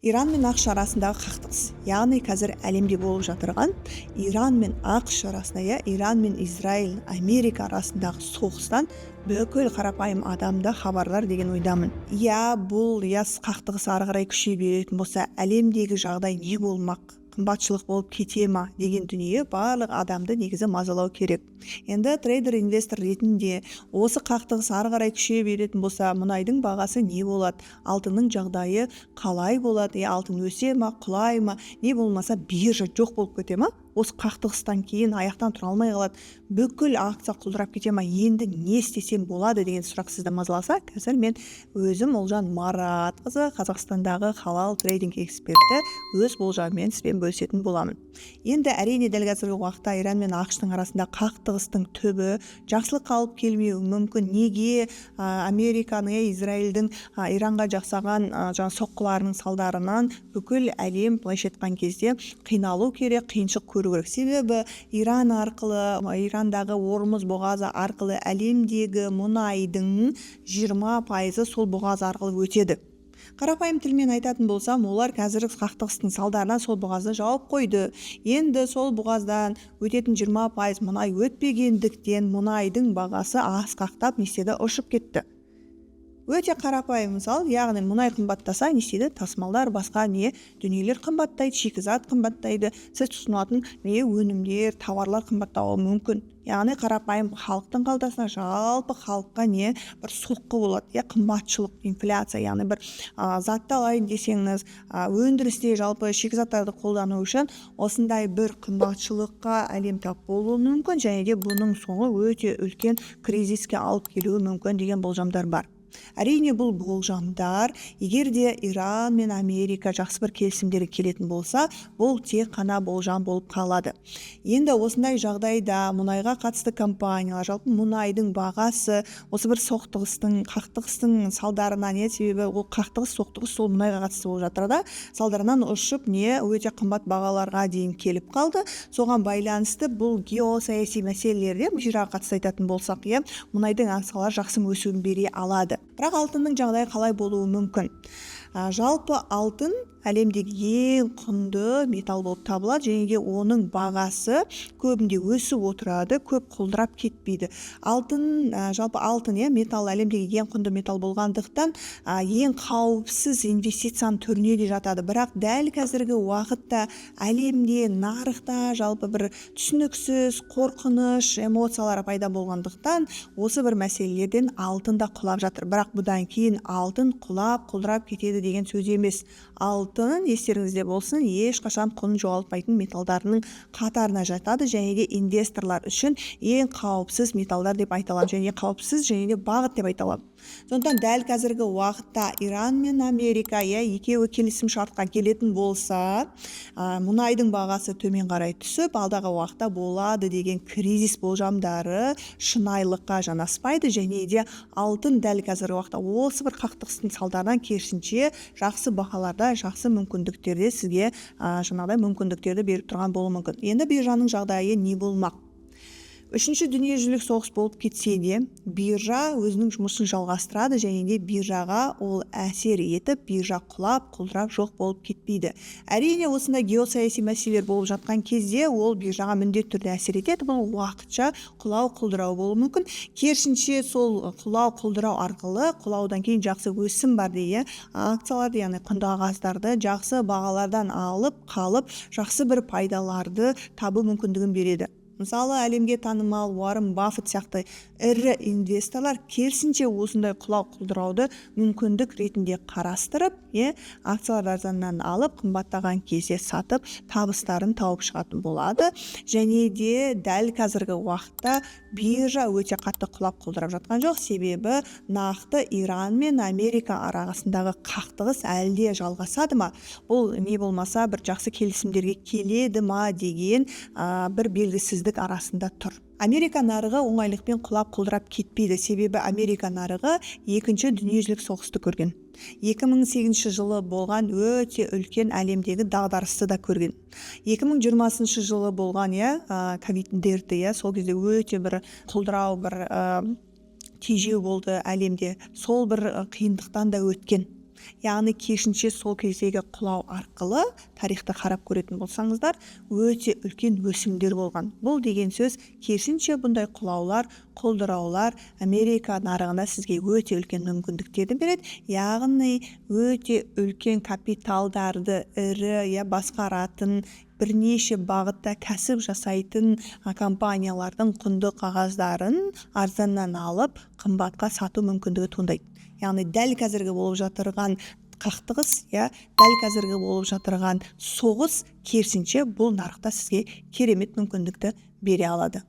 Иран мен АҚШ арасындағы қақтығыс, яғни қазір әлемде болып жатырған Иран мен АҚШ арасында, иә, Иран мен Израиль, Америка арасындағы соғыстан бүкіл қарапайым адамда хабардар деген ойдамын. Иә, бұл, иә, қақтығыс ары қарай күшейе беретін болса, әлемдегі жағдай не болмақ, қымбатшылық болып кете ма деген дүние барлық адамды негізі мазалау керек. Енді трейдер, инвестор ретінде осы қақтығыс ары қарай күшейе беретін болса, мұнайдың бағасы не болады, алтынның жағдайы қалай болады, иә, алтын өсе ма, құлай ма, не болмаса биржа жоқ болып кете ма, осы қақтығыстан кейін аяқтан тұра алмай қалады, бүкіл акция құлдырап кете ма, енді не істесем болады деген сұрақ сізді мазаласа, қазір мен өзім, Ұлжан Маратқызы, Қазақстандағы халал трейдинг эксперті, өз болжамыммен сізбен бөлісетін боламын. Енді, әрине, дәл қазіргі уақытта Иран мен АҚШ-тың арасында қақтығыстың түбі жақсылыққа алып келмеуі мүмкін. Неге? Американың, Израильдің Иранға жасаған жаңа соққыларының салдарынан бүкіл әлем, былайша айтқан кезде, қиналу керек, қиыншылық көру керек. Себебі Иран арқылы, Ирандағы Ормуз бұғазы арқылы әлемдегі мұнайдың 20%-ы сол бұғаз арқылы өтеді. Қарапайым тілмен айтатын болсам, олар қазір қақтығыстың салдарынан сол бұғазды жауып қойды. Енді сол бұғаздан өтетін 20% мұнай өтпегендіктен, мұнайдың бағасы асқақтап, не істеді, ұшып кетті. Өте қарапайым мысал. Яғни мұнай қымбаттаса, не істейді? Тасымалдар, басқа не дүниелер қымбаттайды, шикізат қымбаттайды, сіз тұтынатын не өнімдер, тауарлар қымбаттауы мүмкін. Яғни қарапайым халықтың қалтасына, жалпы халыққа не бір соққы болады, иә, қымбатшылық, инфляция. Яғни бір затты алайын десеңіз, өндірісте жалпы шикізаттарды қолдану үшін осындай бір қымбатшылыққа әлем тап болуы мүмкін және де бұның соңы өте үлкен кризиске алып келуі мүмкін деген болжамдар бар. Әрине, бұл болжамдар, егер де Иран мен Америка жақсы бір келісімдерге келетін болса, бұл тек қана болжам болып қалады. Енді осындай жағдайда мұнайға қатысты компаниялар, жалпы мұнайдың бағасы осы бір соқтығыстың, қақтығыстың салдарынан, иә, себебі ол қақтығыс, соқтығыс сол мұнайға қатысты болып жатыр да, салдарынан ұшып, не өте қымбат бағаларға дейін келіп қалды. Соған байланысты бұл геосаяси мәселелерде биржаға қатысты айтатын болсақ, иә, мұнайдың акциялары жақсы өсуін бере алады. Бірақ алтынның жағдайы қалай болуы мүмкін? Жалпы алтын әлемдегі ең құнды металл болып табылады және де оның бағасы көбінде өсіп отырады, көп құлдырап кетпейді. Алтын, жалпы алтын, иә, металл әлемдегі ең құнды металл болғандықтан, ең қауіпсіз инвестицияның түріне де жатады. Бірақ дәл қазіргі уақытта әлемде, нарықта жалпы бір түсініксіз қорқыныш эмоциялары пайда болғандықтан, осы бір мәселелерден алтын да құлап жатыр. Бірақ бұдан кейін алтын құлап, құлдырап кетеді деген сөз емес. Алтын, естеріңізде болсын, ешқашан құнын жоғалтпайтын металдарының қатарына жатады және де инвесторлар үшін ең қауіпсіз металдар деп айта аламын және қауіпсіз және де бағыт деп айта аламын. Сондықтан дәл қазіргі уақытта Иран мен Америка, иә, екеуі келісім шартқа келетін болса, мұнайдың бағасы төмен қарай түсіп, алдағы уақытта болады деген кризис болжамдары шынайылыққа жанаспайды және де алтын дәл қазіргі уақытта осы бір қақтығыстың салдарынан керісінше жақсы бағаларда, жақсы мүмкіндіктерде сізге жаңағыдай мүмкіндіктерді беріп тұрған болуы мүмкін. Енді биржаның жағдайы не болмақ? Үшінші дүниежүзілік соғыс болып кетсе де, биржа өзінің жұмысын жалғастырады және де биржаға ол әсер етіп, биржа құлап, құлдырап, жоқ болып кетпейді. Әрине, осындай геосаяси мәселелер болып жатқан кезде ол биржаға міндетті түрде әсер етеді. Бұл уақытша құлау, құлдырау болуы мүмкін. Керісінше, сол құлау, құлдырау арқылы құлаудан кейін жақсы өсім бар, иә, акцияларды, яғни құнды қағаздарды жақсы бағалардан алып қалып, жақсы бір пайдаларды табу мүмкіндігін береді. Мысалы, әлемге танымал Уоррен Баффет сияқты ірі инвесторлар керісінше осындай құлау, құлдырауды мүмкіндік ретінде қарастырып, иә, акцияларды арзаннан алып, қымбаттаған кезде сатып, табыстарын тауып шығатын болады. Және де дәл қазіргі уақытта биржа өте қатты құлап, құлдырап жатқан жоқ, себебі нақты Иран мен Америка арасындағы қақтығыс әлі де жалғасады ма, бұл не болмаса бір жақсы келісімдерге келеді ма деген бір белгісіздік арасында тұр. Америка нарығы оңайлықпен құлап, құлдырап кетпейді, себебі Америка нарығы екінші дүниежүзілік соғысты көрген, 2008 жылы болған өте үлкен әлемдегі дағдарысты да көрген, 2020 жылы болған, иә, ковид дерті, иә, сол кезде өте бір құлдырау, бір тежеу болды әлемде, сол бір қиындықтан да өткен. Яғни керісінше, сол кездегі құлау арқылы тарихты қарап көретін болсаңыздар, өте үлкен өсімдер болған. Бұл деген сөз, керісінше, бұндай құлаулар, құлдыраулар Америка нарығында сізге өте үлкен мүмкіндіктерді береді. Яғни өте үлкен капиталдарды ірі, иә, басқаратын, бірнеше бағытта кәсіп жасайтын компаниялардың құнды қағаздарын арзаннан алып, қымбатқа сату мүмкіндігі туындайды. Яғни дәл қазіргі болып жатырған қақтығыс, иә, дәл қазіргі болып жатырған соғыс керісінше бұл нарықта сізге керемет мүмкіндікті бере алады.